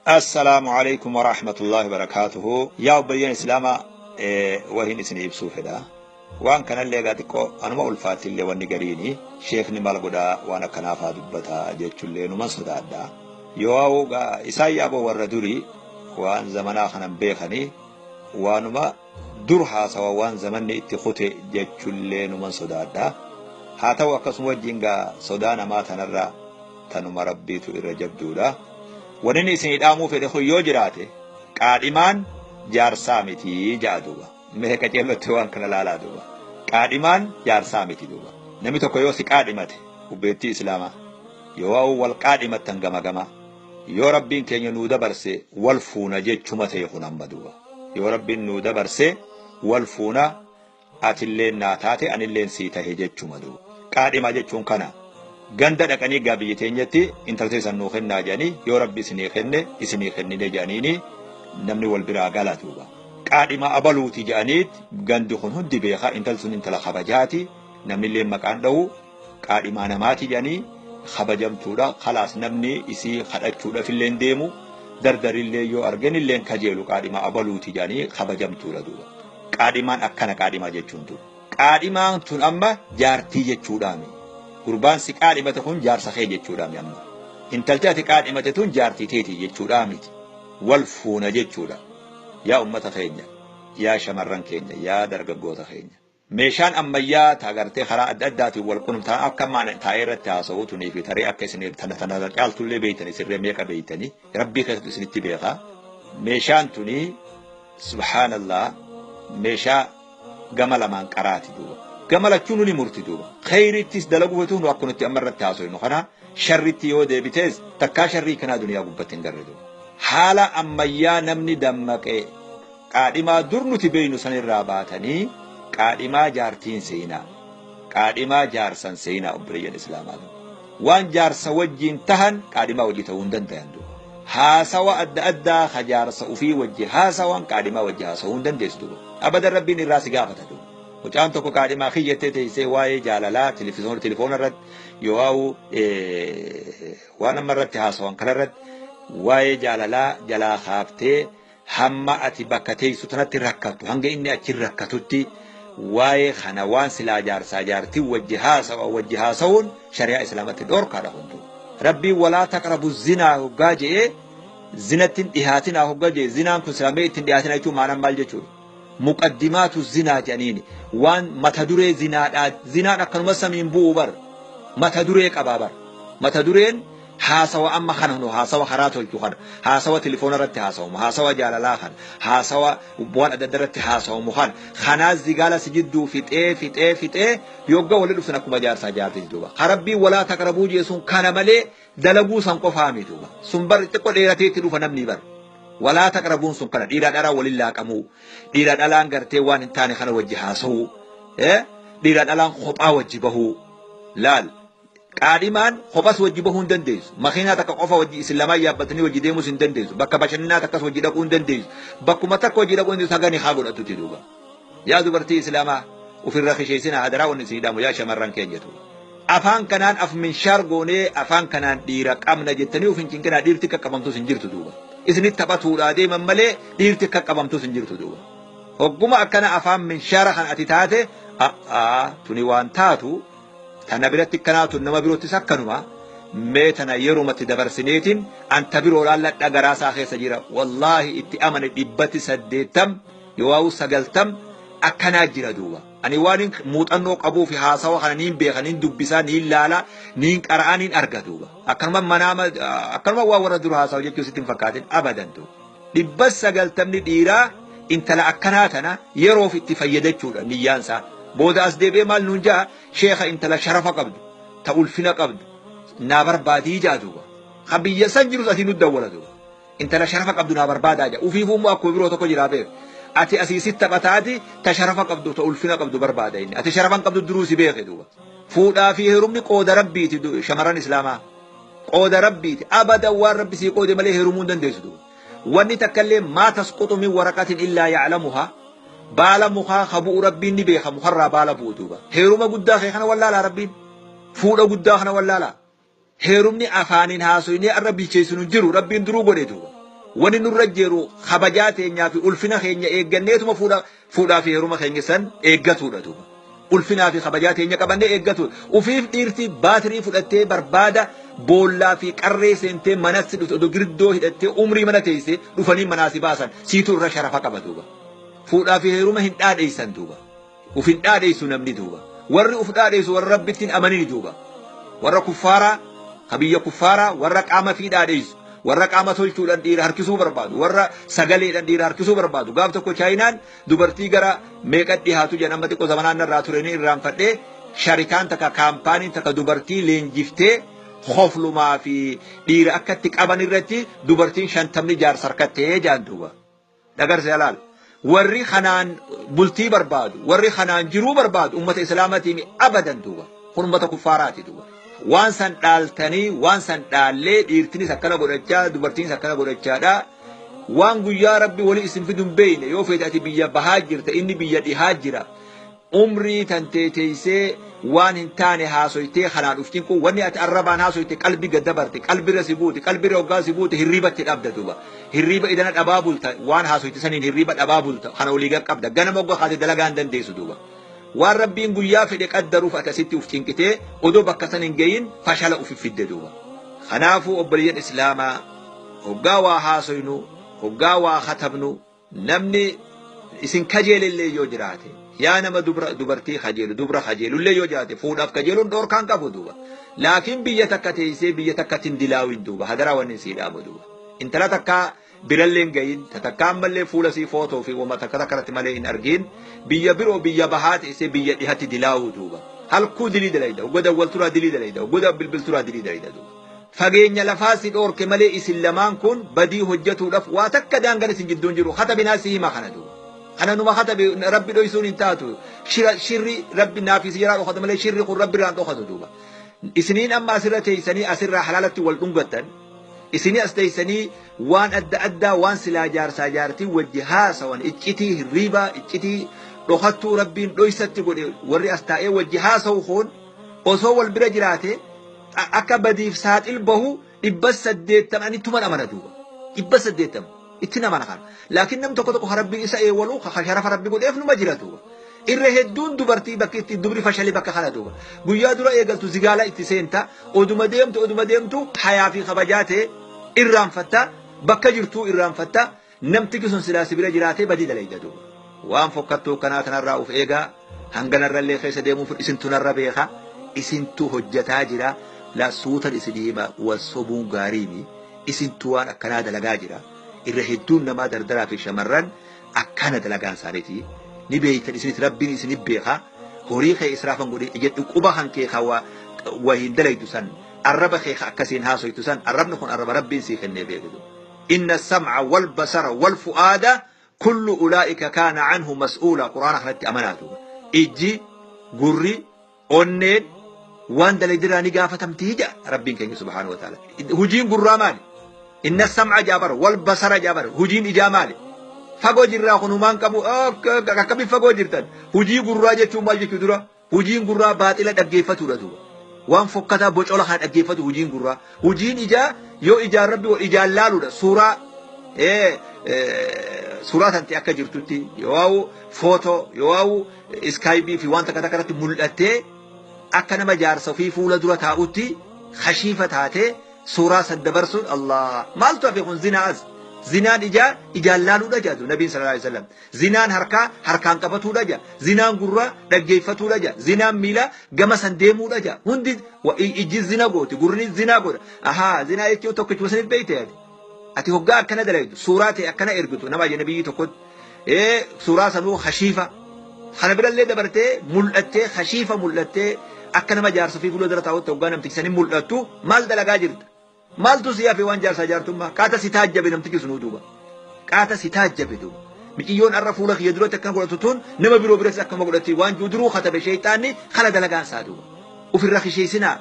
Assalaamu alaikum warahmatullahi wabarakaatuhu. Yaa obboleeyyan Islaamaa, wahin isin ibsuu fedha. Waan kanallee egaa xiqqoo anuma ulfaattillee wanni gariini sheekni maal godhaa waan akkanaafaa dubbata jechullee numan sodaadha. Yoo gaa isaan yaaboo warra durii waan zamanaa kanan beekanii waanuma dur haasawa waan zamanni itti kute jechullee numan sodaadha. Haa ta'u akkasuma wajjin gaa sodaa namaa tanarra tanuma Rabbiitu irra jabduudha. Wanni inni isinii dhaamuu fedhe kun yoo jiraate qaadhimaan jaarsaa miti ja'a duuba. Mee qaceellotti waan kana laalaa duuba. Qaadhimaan jaarsaa miti duuba. Namni tokko yoo si qaadhimate obboleettii Islaamaa yoo wal qaadhimattan gama gama yoo Rabbiin keenya nuu dabarse wal fuuna jechuma ta'e kun amma duuba. Yoo Rabbiin nuu dabarse wal fuuna, atilleen naa taate anilleen sii tahe jechuma duuba. Qaadhimaa jechuun kana. Ganda dhaqanii gaa biyya teenyatti intala teessan nuu kennaa jedhanii, yoo Rabbi isinii kenne isinii kennine jedhaniini namni wal biraa gala duuba. Qaadhimaa abaluuti jedhaniit gandi kun hundi beeka, intalli sun intala kabajaati, namnillee maqaan dha'u, qaadhimaa namaati jedhanii kabajamtuudha, kalaas namni isii kadhachuudhaaf illee deemu, dardarillee yoo argan illee kajeelu, qaadhimaa abaluuti jedhanii kabajamtuudha duuba. Qaadhimaan akkana qaadhimaa jechuun duuba. Qaadhimaan tun amma jaartii jechuudhaami. Gurbaan si qaadhimate kun jaarsa kee jechuudhaami amma. Intalti ati qaadhimate tun jaartii teeti jechuudhaamiti. Wal fuuna jechuudha. Yaa ummata keenya, yaa shamarran keenya, yaa dargaggoota keenya. Meeshaan ammayyaa taagartee karaa adda addaatiin wal qunnamtaan akka ammaan taa'ee irratti haasa'u tunii fi tarii akka isin tana tana caaltullee beeytanii sirree meeqa beeytanii Rabbii keessatti isinitti beeka. Meeshaan tunii subhaanallah meeshaa gama lamaan qaraati duuba. Gama lachuu ni murti duuba. Kheyrittis dalaguu feetu nu akka nuti amma irratti haasofnu kana, sharritti yoo deebitees takkaa sharrii kanaa duniyaa gubbatti hin garre duuba. Haala ammayyaa namni dammaqee qaadhimaa dur nuti beeynu sanirraa baatanii qaadhimaa jaartiin seenaa. Qaadhimaa jaarsan seenaa obboleeyyan Islaamaa duuba. Waan jaarsa wajjiin tahan qaadhimaa wajji ta'uu hin dandayan duuba. Haasawa adda addaa ka jaarsa ufii wajji haasawan qaadhimaa wajji haasawuu hin dandeessu duuba. Abadan Rabbiin irraa si gaafata duuba. Mucaan tokko qaadhimaa kiyyattee teessee waa'ee jaalalaa telefoona irratti yoo'aawu waan amma irratti haasawan kana irratti waa'ee jaalalaa jalaa kaaftee hamma ati bakka teessu tanatti rakkattu, hanga inni achi rakkatutti waa'ee kana waan silaa jaarsaa jaartii wajji haasawa wajji haasawuun shari'aa Islaamatti dhorkaadha hunduu. Rabbiin walaa taqrabu zinaa hoggaa je'ee, zinatti hin dhihaatinaa hoggaa je'e, zinaan kun silaa mee ittiin dhihaatinaa jechuun maanaan maal jechuudha? Muqaddimaatu zinaa jedhaniini waan mata duree zinaadhaa, zinaan akkanuma samiin bu'u bar, mata duree qabaa bar. Mata dureen haasawa amma kana nu haasawa karaa tolchu kana, haasawa telefoona irratti haasawamu, haasawa jaalalaa kana, haasawa waan adda adda irratti haasawamu kana, kanaa zigaala si jidduu fixee fixee fixee yogga wali dhuftan akkuma jaarsaa jaartii duuba. Karabbii walaa taqrabuu jee sun kana malee dalaguu san qofaa miti duuba. Sun bar xiqqoo dheeratee itti dhufa namni bar. Walaa taqrabuun sun kana dhiiraa dhalaa waliin laaqamuu, dhiiraa dhalaan gartee waan hin taane kana wajji haasawuu, dhiiraa dhalaan kophaa wajji bahuu laal. Qaadhimaan kophas wajji bahuu hin dandeessu. Makiinaa takka qofa wajji isin lamaan yaabbatanii wajji deemuus hin dandeessu. Bakka bashannanaa takkas wajji dhaquu hin dandeessu. Bakkuma takka wajji dhaquu hin dandeessu haga nikaa godhatutti duuba. Yaa dubartii Islaamaa, ofirra kisheessina hadaraa wanni isin hidhamu yaa shamarran keenya tu. Afaan kanaan af minshaar goonee afaan kanaan dhiira qabna jettanii of hin cinqinaa, dhiirti akka qabamtus hin jirtu duuba. Isinitti taphatuudhaa deeman malee dhiirti akka qabamtus hin jirtu duuba. Hogguma akkana afaan minshaara kan ati taate a'aa tuni waan taatu tana biratti akkanaa tun nama biroottis akkanuma, mee tana yerumatti dabarsineetiin anta biroo laalladha garaasaa keessa jira, wallaahi itti amane 180 yoo 90 akkanaa jira duuba. Ani waan muuxannoo qabuu fi haasawa kana niin beeka, niin dubbisaa, niin laalaa, niin qara'aa, niin arga duuba. Akkanuma manaama akkanuma waan warra dura haasawa jechuu sitti hin fakkaatin abadan duuba. 90n dhiiraa intala akkanaa tana yeroof itti fayyadachuudha niyyaan isaa. Booda as deebi'ee maal nuun ja'a, sheekha intala sharafa qabdu, ta ulfina qabdu naa barbaadii ja'a duuba. Ka biyya san jirus asii nu dawwala duuba. Intala sharafa qabdu naa barbaadaa ja'a. Ufiifuu immoo akkuma biroo tokko jiraa beek. Ati asii sit taphataati ta sharafa qabdu, ta ulfina qabdu barbaada inni. Ati sharafa hin qabdu duruu si beeke duuba. Fuudhaa fi heerumni qooda Rabbiiti shamarran Islaamaa. Qooda Rabbiiti. Abadan waan Rabbi sii qoode malee heerumuu hin dandeessu duuba. Wanni takka illee maa tasquxu min waraqatin illaa ya'lamuhaa, baala mukaa ka bu'u Rabbiin ni beeka, mukarraa baala bu'u duuba. Heeruma guddaa kee kana wallaalaa Rabbiin. Fuudha guddaa kana wallaalaa. Heerumni afaaniin haasoynee arra bilcheessinu hin jiru, Rabbiin duruu godhe duuba. Wanni nurra jiru kabajaa teenyaa fi ulfina keenya eegganneetuma fuudhaa fi heeruma keenya san eeggatuudha duuba. Ulfinaa fi kabajaa teenya qabannee eeggatuudha. Ufiif dhiirti baatirii fudhattee barbaada boollaa fi qarree seentee manatti dhufte odoo girdoo hidhattee umrii mana teessee dhufanii manaa si baasan siitu irra sharafa qaba duuba. Fuudhaa fi heeruma hin dhaadheessan duuba. Uf hin dhaadheessu namni duuba. Warri uf dhaadheessu warra Rabbitti hin amanini duuba. Warra kuffaaraa, ka biyya kuffaaraa, warra qaama fi dhaadheessu, warra qaama tolchuudhaan dhiira harkisuu barbaadu, warra sagaleedhaan dhiira harkisuu barbaadu. Gaaf tokko Chaayinaan dubartii gara meeqa dhihaatu jedhan amma xiqqoo zamanaan narraa ture ni irraanfadhee sharikaan takka kaampaaniin takka dubartii leenjiftee koflumaa fi dhiira akkatti qaban irratti dubartiin 50 jaarsa harkattee jaan duuba. Dhagarse alaal. Warri kanaan bultii barbaadu, warri kanaan jiruu barbaadu ummata Islaamaatiin abadan duuba. Kun ummata kuffaaraati duuba. Waan san dhaaltanii, waan san dhaallee dhiirtinis akkana godhachaa, dubartiinis akkana godhachaadha. Waan guyyaa Rabbi wali isin fidu hin beekne yoo feete ati biyya bahaa jirta inni biyya dhihaa jira. Umrii tantee teessee waan hin taane haasoytee kanaan dhuftiin kun wanni ati arrabaan haasoyte qalbii gad dabarte qalbirra si buute qalbirra hoggaa si buute hirriibatti dhabda duuba. Hirriiba idana dhabaa bulta waan haasoyte saniin hirriiba dhabaa bulta kana olii gad qabda ganama hoggaa kaate dalagaa hin dandeessu duuba. Waan Rabbiin guyyaa fedhe qaddaruuf ati asitti uf cinqitee odoo bakka san hin gahin fashala uf fidde duuba. Kanaafuu obboleeyyan Islaamaa hoggaa waa haasoynu hoggaa waa katabnu namni isin kajeelellee yoo jiraate yaa nama dubra dubartii kajeelu dubra kajeelullee yoo jiraate fuudhaaf kajeeluun dhoorkaan qabu duuba. Laakiin biyya takka teessee biyya takkatti hin dilaawin duuba hadaraa wanni sii dhaamu duuba. Intala takkaa birallee hin gahin takka ammallee fuula sii footoo fi wama takka takka irratti malee hin argin biyya biroo biyya bahaa teessee biyya dhihatti dilaawuu duuba. Halkuu dilii dalayda hogga dawwalturaa dilii dalayda hogga bilbilturaa dilii dalayda duuba. Fageenya lafaa si dhoorke malee isin lamaan kun badii hojjetuudhaaf waa takka daangaan isin jidduun jiru katabinaa si hima kana duuba. Kana numa katabe Rabbi dhoysuun hin taatu. Shirri Rabbi naaf isin jalaa dhokatu malee shirri kun Rabbi irraan dhokatu duuba. Isiniin amma asirra teessanii asirraa halaalatti wal dhungattan. Isinii as teessanii waan adda addaa waan silaa jaarsaa jaartii wajji haasawan iccitii hirriibaa iccitii dhokattuu Rabbiin dhoysatti godhe warri as taa'ee wajji haasawu kun osoo wal bira jiraate akka badiif saaxil bahu 880 ittuma amana duuba. 880 itti amana kana. Laakiin nam tokko tokko Rabbiin isa eewwalu ka sharafa Rabbi godheef numa jira duuba. Irra hedduun dubartii bakki itti dubri fashalee bakka kana duuba. Guyyaa dura eegaltu zigaala itti seenta oduma deemtu oduma deemtu hayaa fi kabajaa ta'e irraanfatta bakka jirtuu irraanfatta namtichi sun silaa si bira jiraatee badii dalayda duuba. Waan fokkattuu kanaa tanarraa of eegaa hanganarrallee keessa deemuuf isintu narra beeka isintu hojjetaa jira la suutan isin hima wal sobuun gaariimi isintu waan akkanaa dalagaa jira irra hedduun namaa dardaraa fi shamarran akkana dalagaan isaaniiti ni beeytan isinit Rabbiin isinit beeka horii kee israafan godhe jedhu quba kan kee ka wa hin dalaydu san arraba kee ka akkasiin haasoytu san arrabni kun arraba Rabbiin sii kennee beekitu. Inna sam'a wal basara wal fu'aada kullu ulaa'ika kaana anhu mas'uula quraana kanatti amanaa duuba. Ijji gurri onneen waan dalaydirraa ni gaafatamtii jedha Rabbiin keenya subhaanahu wa ta'ala. Hujiin gurraa maali? Inna sam'a jaabara wal basara jaabara hujiin ijaa maali? Fagoo jirraa kun humaan qabu akkamiin fagoo jirtan? Hujii gurraa jechuun maal jechuu dura? Hujiin gurraa baaxila dhaggeeffatuudha duuba. Waan fokkataa bocola kana dhaggeeffatu hujiin gurraa. Hujiin ijaa yoo ijaan Rabbi wal ijaan laaluudha. Suuraa suuraa tante akka jirtutti yoo footoo yoo iskaayibii fi waan takka takka irratti mul'attee akka nama jaarsa ofii fuula dura taa'utti kashiifa taatee suuraa san dabarsuun Allah maaltu hafe kun zinaa as. Zinaan ijaa ijaan laaluudha jedhu Nabiin sallallahu alaihi wasallam. Zinaan harkaa harkaan qabatuudha jedha. Zinaan gurraa dhaggeeffatuudha jedha. Zinaan miilaa gama san deemuudha jedha. Hundi ijji zina gooti gurri zinaa godha. Ahaa zinaa jechuun tokkichuma saniif beekte ati. Ati hoggaa akkana dalaydu suuraa ta'e akkana ergitu nama ajnabiyyi tokkotti. Suuraa sanuu kashiifa. Kana birallee dabartee mul'attee kashiifa mul'attee akka nama jaarsa ofii fuula dura taa'utti hoggaa namtichi sanii mul'attu maal dalagaa jirta? Maaltu si hafe waan jaarsaa jaartummaa? Qaata si taajjabe namtichi sunuu duuba. Qaata si taajjabe duuba. Miciyyoon arra fuula kiyya duratti akkana godhatu tun nama biroo biratti akkama godhatti waan jiru duruu katabe sheeyxaanni kana dalagaan isaa duuba. Ofirra kisheessinaa.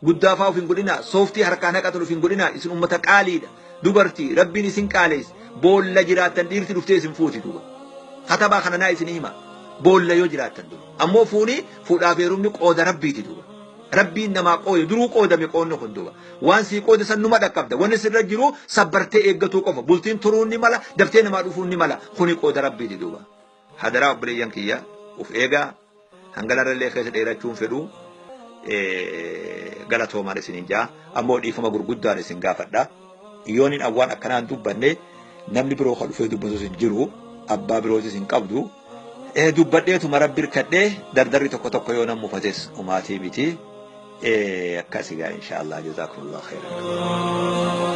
Guddaa fa'aa of hin godhinaa. Sooftii harkaan haqatan of hin godhinaa. Isin ummata qaaliidha. Dubartii Rabbiin isin qaaleesse. Boolla jiraattan dhiirti dhuftee isin fuuti duuba. Katabaa kana naa isin hima. Boolla yoo jiraattan duuba. Ammoo fuunii fuudhaaf heerumni qooda Rabbiiti duuba. Rabbiin namaa qoode, duruu qoodame qoonni kun duuba. Waan sii qoode san numa dhaqqabda. Wanni sirra jiru sabbartee eeggatuu qofa. Bultiin turuun ni mala, daftee namaa dhufuun ni mala. Kuni qooda Rabbiiti duuba. Hadaraa obboleeyyan kiyya uf eegaa, hanganarrallee keessa dheerachuun fedhu, galatoomaan isiniin ja'a. Ammoo dhiifama gurguddaan isin gaafadha. Yoonin an waan akkanaa hin dubbanne namni biroo ka dhufee dubbatus hin jiru. Abbaa birootis hin qabdu. Dubbadheetuma Rabbi irkadhee dardarri tokko tokko yoo nan mufates umaatii miti. Akkasi gaa insha Allah, jazaakumullahu khairan.